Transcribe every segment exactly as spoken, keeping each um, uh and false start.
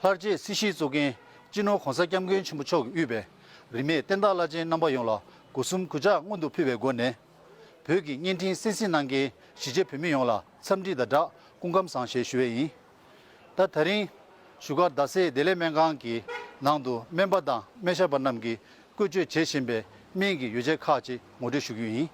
ལྷར་བཅས་སྲིད་ཞིའི་གཙུག་རྒྱན་སྤྱི་ནོར་༸གོང་ས་༸སྐྱབས་མགོན་ཆེན་པོ་མཆོག་གིས་དབུས་པའི་རིས་མེད་བསྟན་བདག་བླ་ཆེན་རྣམ་པ་ཡོངས་ལ་སྒོ་གསུམ་གུས་ཕྱག་སྔོན་དུ་ཕུལ་བའི་སྒོ་ནས། བོད་ཀྱི་བརྙན་འཕྲིན་གསན་གཟིགས་གནང་མཁན་གཞིས་བྱེས་བོད་མི་ཡོངས་ལ་འཚམས་འདྲི་དང་སྦྲགས་སྐུ་ཁམས་བཟང་ཞེས་ཞུ་བ་ཡིན། ད་ད་རིང་བཞུགས་སྒར་རྡ་སའི་བདེ་ལེགས་སྨན་ཁང་གི་ནང་དུ་སྨན་པ་དང་སྨན་ཞབས་པ་རྣམས་ཀྱིས་བཀོལ་སྤྱོད་བྱེད་བཞིན་པའི་སྨན་གྱི་ཡོ་བྱད་ཁག་ཅིག་ངོ་སྤྲོད་ཞུ་རྒྱུ་ཡིན།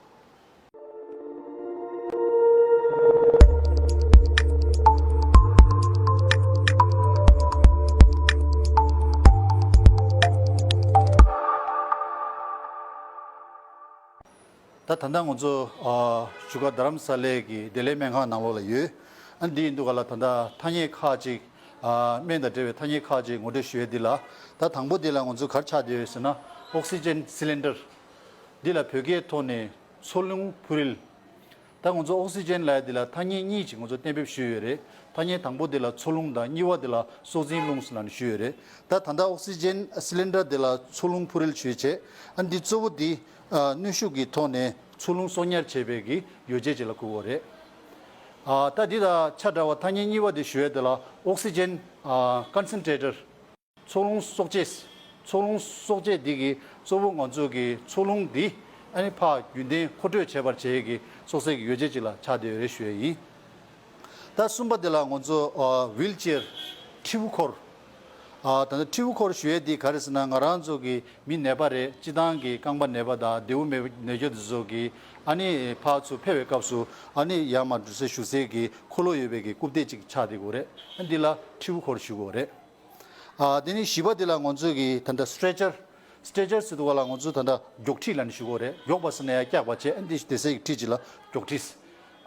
ད་ད་ལྟ་ང་ཚོ་ཨ་བཞུགས་སྒར་རྡ་རམ་ས་ལའི་གི་བདེ་ལེགས་སྨན་ཁང་ནང་ལོགས་ལ་ཡོད། ཨ་འདི་ཡིན་དུས་ག་ལ་ད་ལྟ་ཐ་སྙད་ཁག་ཅིག་ཨ་སྨན་དང་འབྲེལ་བའི་ཐ་སྙད་ཁག་ཅིག་ངོ་སྤྲོད་ཞུ་ཡས་འདི་ལ། ད་དང་པོ་འདི་ལ་ང་ཚོ་ག་རེ་ཆགས་བསྡད་ཡོད་ཟེར་ན། ཨོག་སི་ཇན་སི་ལིན་ཌར། འདི་ལ་བོད་སྐད་ཐོག་ནས་འཚོ་རླུང་འཕུར་རིལ། ད་ང་ཚོ་ཨོག་སི་ཇན་ལབ་ཡ་འདི་ལ་ཐ་སྙད་གཉིས་ཅིག་ང་ཚོ་གཏན་འབེབས་ཞུས་ཡོད་རེད། ཐ་སྙད་དང་པོ་འདི་ལ་འཚོ་རླུང་དང་གཉིས་པ་འདི་ལ་སྲོག་འཛིན་རླུང་ཟེར་ལབ་ནས་ཞུས་ཡོད་རེད། ད་ད་ལྟ་ཨོག་སི་ཇན་སི་ལིན་ཌར་འདི་ལ་འཚོ་རླུང་འཕུར་རིལ་ཞུས་བྱས། ཨ་འདི་གཙོ་བོ་འདི་ཨ་གནོན་ཤུགས་ཀྱི་ཐོག་ནས་འཚོ་རླུང་གསོག་ཉར་བྱེད་པའི་གི་ཡོ་བྱད་ཅིག་ལ་གོ་གི་རེད། ཨ་ད་འདི་དང་ཆ་འདྲ་བ་ཐ་སྙད་གཉིས་པ་འདི་ཞུ་ཡ་འདི་ལ་ཨོག་སི་ཇན་ཨ་ཀོན་སེན་ཊེ་ཊར། འཚོ་རླུང་གསོག་བྱེད། འཚོ་རླུང་གསོག་བྱེད་འདི་གི་གཙོ་བོ་ང་ཚོ་གི་འཚོ་རླུང་འདི་ཨ་ནི་ཕར་རྒྱུན་ལྡན་མཁོ་སྤྲོད་བྱེད་པར་བྱེད་ཀྱི་གསོག་སའི་གི་ཡོ་བྱད་ཅིག་ལ་ཆགས་བསྡད་ཡོད་རེད་ཞུ་ཡ་ཡིན། ད་གསུམ་པ་འདི་ལ་ང་ཚོ་ཨ་ཝིལ་ཅེར། ཁྲིའུ་འཁོར། ཨ་ད་ལྟ་ཁྲིའུ་འཁོར་ཞུ་ཡས་འདི་ག་རེ་ཟེར་ན། ང་རང་ཚོ་གི་མི་ནད་པ་རེད། སྤྱི་བཏང་གི་རྐང་པ་ནད་པ་དང་རྡེའུ་མེད་ནད་སྐྱོན་འདི་ཚོ་གི་ཨ་ནི་ཕར་ཚུར་ཕེབས་པའི་སྐབས་སུ་ཨ་ནི་ཡར་མར་འགྲོ་སའི་བཞུགས་སའི་གི་འཁོར་ལོ་ཡོད་པའི་གི་རྐུབ་སྟེགས་ཅིག་ཆགས་བསྡད་ཀྱི་ཡོད་རེད། ཨ་འདི་ལ་ཁྲིའུ་འཁོར་ཞུ་གི་ཡོད་རེད། ཨ་དེ་ནས་བཞི་པ་འདི་ལ་ང་ཚོ་གི་ད་ལྟ་སི་ཊེ་ཅར། སི་ཊེ་ཅར་ཟེར་དུས་སྒང་ལ་ང་ཚོ་ད་ལྟ་མགྱོགས་ཁྲིད་ལབ་ནས་ཞུ་གི་ཡོད་རེད། མགྱོགས་པ་ཟེར་ན་ཡང་རྒྱགས་པ་བྱས། ཨ་འདི་བསྡད་སའི་ཁྲིད་ཅིག་ལ་མགྱོགས་ཁྲིད།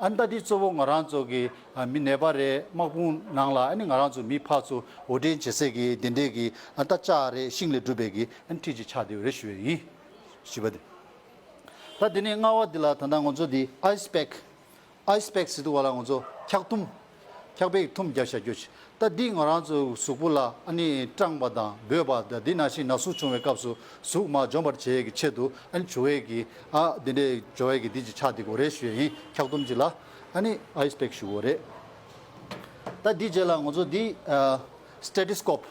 ཨ་ད་འདི་གཙོ་བོ་ང་རང་ཚོ་གི་ཨ་མི་ནད་པ་རེད། དམག་དཔུང་ནང་ལ་ཨ་ནི་ང་རང་ཚོ་མི་ཕར་ཚུར་འོར་འདྲེན་བྱེད་སའི་གི་དེ་འདྲའི་གི་ཨ་ད་ལྕགས་རེད། ཤིང་ལས་གྲུབ་པའི་གི་ཨ་ནི་ཁྲིད་ཅིག་ཆགས་བསྡད་ཡོད་རེད་ཞུ་ཡས་ཡིན། བཞི་པ་འདི། ད་འདི་ནས་ལྔ་པ་འདི་ལ་ད་ལྟ་ང་ཚོ་འདི་ཨའི་སི་པེག་ཨའི་སི་པེག་ཟེར་དུས་སྒང་ལ་ང་ཚོ་འཁྱག་ཐུམ། འཁྱག་པའི་ཐུམ་བརྒྱབ་བཞག་རྒྱུ་ཞིག་ད་འདི་ང་རང་ཚོའི་གཟུགས་པོ་ལ་ཨ་ནི་སྐྲངས་པ་དང་འབོད་པ་དང་འདི་ནང་བཞིན་ན་ཟུག་བྱུང་བའི་སྐབས་སུ་ཟུག་མར་འཇོམས་པར་བྱེད་ཡས་ཀྱི་ཆེད་དུ་ཨ་ནི་བྱུག་ཡས་ཀྱི་ཨ་འདི་འདྲའི་བྱུག་ཡས་ཀྱི་འདི་ཅིག་ཆགས་བསྡད་ཀྱི་ཡོད་རེད་ཞུ་ཡས་ཡིན། འཁྱག་ཐུམ་ཅིག་ལ་ཨ་ནི་ཨའི་སི་པེག་ཞུ་གི་ཡོད་རེད། ད་འདི་རྗེས་ལ་ང་ཚོ་འདི་ཨ་སི་ཊེ་ཊི་སི་ཀོབ།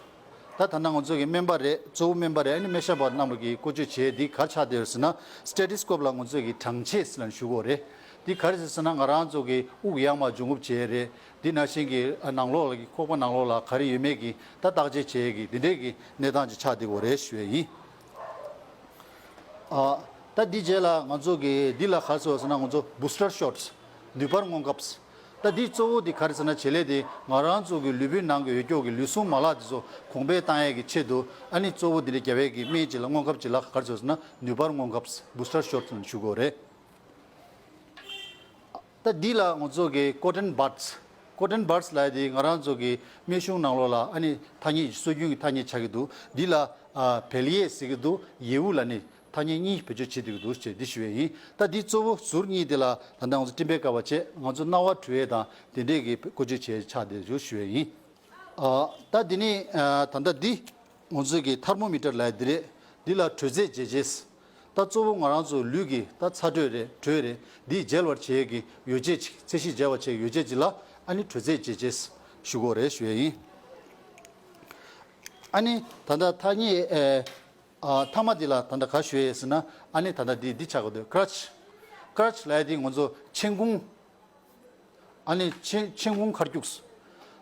ད་ད་ལྟ་ང་ཚོ་གི་སྨན་པ་རེད། གཙོ་བོ་སྨན་པ་རེད། ཨ་ནི་སྨན་ཞབས་པ་རྣམས་ཀྱིས་བཀོལ་སྤྱོད་བྱེད་ཡས་འདི་ག་རེ་ཆགས་བསྡད་ཡོད་ཟེར་ན། སི་ཊེ་ཊི་སི་ཀོབ་ལ་ང་ཚོ་གི་གྲངས་ཆས་ཟེར་ལབ་ནས་ཞུ་གི་ཡོད་རེད། འདི་ག་རེ་ཟེར་ཟེར་ན། ང་རང་ཚོ་གི་དབུགས་ཡར་མར་འབྱུང་རྐྱབ་བྱེད་ཡས་རེད། འདི་ནང་བཞིན་གྱི་ཨ་ནང་ལོགས་ལ་གི་ཁོག་པ་ནང་ལོགས་ལ་ག་རེ་ཡོད་མེད་ཀྱི་ད་བརྟག་དཔྱད་བྱེད་ཡས་ཀྱི་འདི་འདྲའི་གི་གནས་སྟངས་ཅིག་ཆགས་བསྡད་ཀྱི་ཡོད་རེད་ཞུ་ཡས་ཡིན། ཨ་ད་འདི་རྗེས་ལ་ང་ཚོ་གི་འདི་ལ་ག་རེ་ཟེར་ཟེར་ན། ང་ཚོ་བུ་སི་ཊར་ཤོཊ་ནུས་པར་སྔོན་ཁབ། ད་འདི་གཙོ་བོ་འདི་ག་རེ་ཟེར་ན། བྱེད་ལས་འདི་ང་རང་ཚོ་གི་ལུས་པོའི་ནང་གི་འོས་སྐྱོགས་ཀྱི་ལུས་ཟུངས་མ་ལག་འདི་ཚོ་གོང་འཕེལ་བཏང་ཡས་ཀྱི་ཆེད་དུ་ཨ་ནི་གཙོ་བོ་འདི་འདྲ་རྒྱབ་ཡས་ཀྱི་སྨན་ཅིག་ལ་སྔོན་ཁབ་ཅིག་ལ་ག་རེ་ཟེར་ཟེར་ན། ནུས་པར་སྔོན་ཁབ། བུ་སི་ཊར་ཤོཊ་ཟེར་ནས་ཞུ་གི་ཡོད་རེད། ད་འདི་ལ་ང་ཚོ་གི་ཀོ་ཊོན་བཌ་སི། ཀོ་ཊོན་བཌ་སི་ལབ་ཡས་འདི་ང་རང་ཚོ་གི་སྨན་གཞུང་ནང་ལོགས་ལ་ཨ་ནི་ཐ་སྙད་སྲོལ་རྒྱུན་གྱི་ཐ་སྙད་ཆགས་ཀྱི་འདུག་འདི་ལ་ཨ་བེལ་ཡེ་ཟེར་གྱི་འདུག་ཡེའུ་ལབ་ནས་ཐ་སྙད་གཉིས་བེད་སྤྱོད་བྱེད་བསྡད་ཀྱི་འདུག་ཅེས་འདི་ཞུ་ཡས་ཡིན། ད་འདི་གཙོ་བོ་ཟུར་གཉིས་འདི་ལ་ད་ལྟ་ང་ཚོ་སྤྲིན་པའི་ཀ་བ་བྱས། ང་ཚོ་རྣ་བ་འཁྲུ་ཡས་དང་དེ་འདྲས་ཀྱི་བཀོལ་སྤྱོད་བྱེད་ཡས་ཆགས་བསྡད་འདུག་ཞུ་ཡས་ཡིན། ཨ་ད་འདི་ནི་ཨ་ད་ལྟ་འདི་ང་ཚོ་གི་ཐར་མོ་མི་ཊར་ལབ་ཡས་འདི་རེད། འདི་ལ་དྲོད་ཚད་འཇལ་ཆས། ད་གཙོ་བོ་ང་རང་ཚོ་ལུས་ཀྱི་ད་ཚ་དྲོད་རེད། དྲོད་རེད། འདི་འཇལ་བར་བྱེད་ཡས་ཀྱི་ཡོ་བྱད་ཅིག་ཚད་གཞི་འཇལ་བར་བྱེད་ཡས་ཡོ་བྱད་ཅིག་ལ་ཨ་ནི་དྲོད་ཚད་འཇལ་ཆས་ཞུ་གི་ཡོད་རེད་ཞུ་ཡས་ཡིན། ཨ་ནི་ད་ལྟ་ཐ་སྙད་ཨེ་ཨ་མཐའ་མ་འདི་ལ་ད་ལྟ་ག་ཞུ་ཡས་ཟེར་ན། ཨ་ནི་ད་ལྟ་འདི་འདི་ཆགས་ཀྱི་འདུག་ཀྲ་ཆི། ཀྲ་ཆི་ལབ་ཡས་འདི་ང་ཚོ་མཆན་ཁུང་། ཨ་ནི་མཆན་མཆན་ཁུང་ཁ་རྒྱུགས།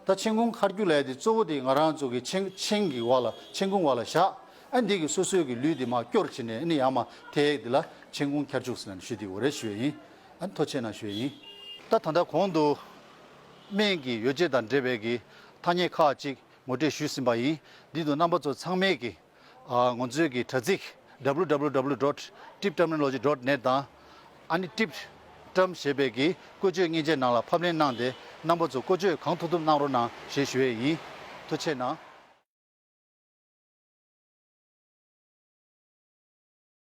ད་མཆན་ཁུང་ཁ་རྒྱུགས་ལབ་ཡས་འདི་གཙོ་བོ་འདི་ང་རང་ཚོ་གི་མཆན་མཆན་གྱི་འོག་ལ་མཆན་ཁུང་འོག་ལ་བཞག་ཨ་འདི་གིས་སོ་སོའི་གི་ལུས་འདི་མར་སྐྱོར་བྱས་ནས་ཨ་ནི་ཡར་མར་ཐལ་ཡས་འདི་ལ་མཆན་ཁུང་ཁ་རྒྱུགས་ཟེར་ནས་ཞུ་བསྡད་ཀྱི་ཡོད་རེད་ཞུ་ཡས་ཡིན། ཨ་ནི་ཐུགས་རྗེ་གནང་ཞུ་ཡས་ཡིན། ད་ད་ལྟ་གོང་དུ་སྨན་གྱི་ཡོ་བྱད་དང་འབྲེལ་བའི་གི་ཐ་སྙད་ཁག་ཅིག་ངོ་སྤྲོད་ཞུས་ཟིན་པ་ཡིན། འདི་དུ་རྣམ་པ་ཚོ་ཚང་མས་ཀྱི་ཨ་ང་ཚོའི་གི་དྲ་ཚིགས་W W W dot tibterminology dot net དང་ཨ་ནི་ཊིབ་ཊརམ་ཞེས་པའི་གི་བཀོལ་སྤྱོད་མཉེན་ཆས་ནང་ལ་ཕབ་ལེན་གནང་སྟེ། རྣམ་པ་ཚོ་བཀོལ་སྤྱོད་གང་ཐུབ་ཐུབ་གནང་རོགས་གནང་ཞེས་ཞུ་ཡས་ཡིན། ཐུགས་རྗེ་གནང་།